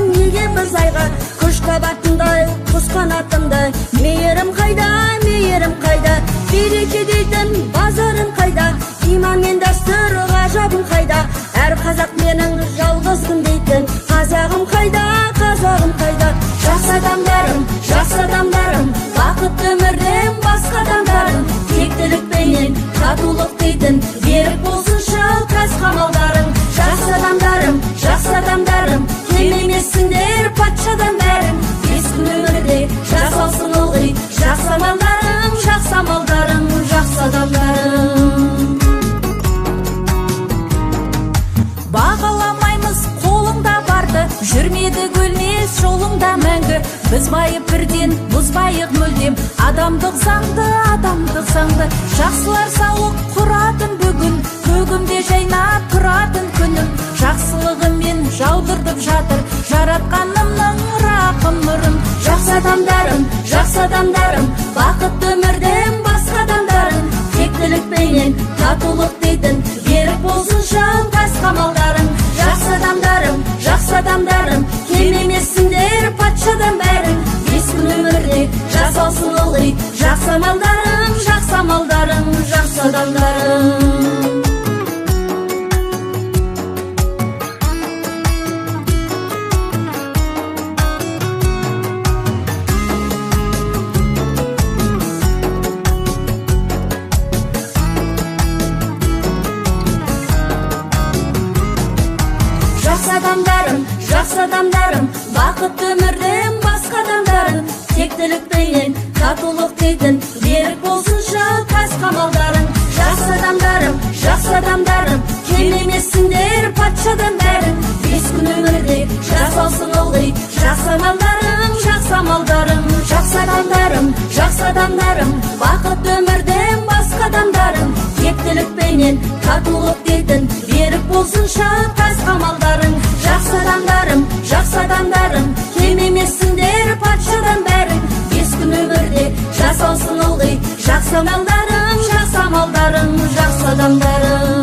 Неге біз айға күш табатындай, құс қанатындай? Мейірім қайда, мейірім қайда? Береке дейтін базарың қайда? Иман мен дәстүр ғажабың қайда? Әр қазақ менің жалғызбын дейтін, қазағым қайда, қазағым қайда? Жақсы адамдарым, жақсы адамдарым, бақытты өмірден басқа адамдарым, тектілікпенен татулық дейтін, берік болсыншы тас қамалдарың. Жақсы адамдарым, жақсы адамдарым, кем емессіңдер патшадан бәрің. 5 күн өмірде жасалсын ылғи жақсы амалдарың, жақсы амалдарың, жақсы адамдарым. Бағаламаймыз қолыңда барды, жүрмедік өлмес жолыңда мәңгі. Біз байып бірден бұзбайық мүлдем адамдық заңды, адамдық заңды. Жақсылар сауық құратын бүгін, көгімде жайнап тұратын күнім. Жақсылығымен жаудыртып жатыр жаратқанымның рақым нұрын. Жақсы адамдарым, жақсы адамдарым, бақытты өмірден басқа адамдарым, тектілікпенен татулық дейтін, берік болсыншы тас қамалдарың. Жақсы адамдарым, жақсы адамдарым, кем емессіңдер патшадан бәрің. 5 күн өмірде жасалсын ылғи жақсы амалдарың, жақсы амалдарың, жақсы адамдарым. Жақсы адамдарым, жақсы адамдарым, бақытты өмірден басқа адамдарым, тектілікпенен татулық дейтін, берік болсыншы тас қамалдарың. Жақсы адамдарым, жақсы адамдарым, кем емессіңдер патшадан бәрің. 5 күн өмірде жасалсын ылғи жақсы амалдарың, жақсы амалдарың, жақсы адамдарым. Жақсы адамдарым, бақытты өмірден басқа адамдарым, тектілікпенен татулық дейтін, берік болсыншы тас қамалдарың. Жақсы адамдарым, жақсы адамдарым, кем емессіңдер патшадан бәрің. 5 күн өмірде жасалсын ылғи жақсы амалдарың, жақсы амалдарың, жақсы адамдарым.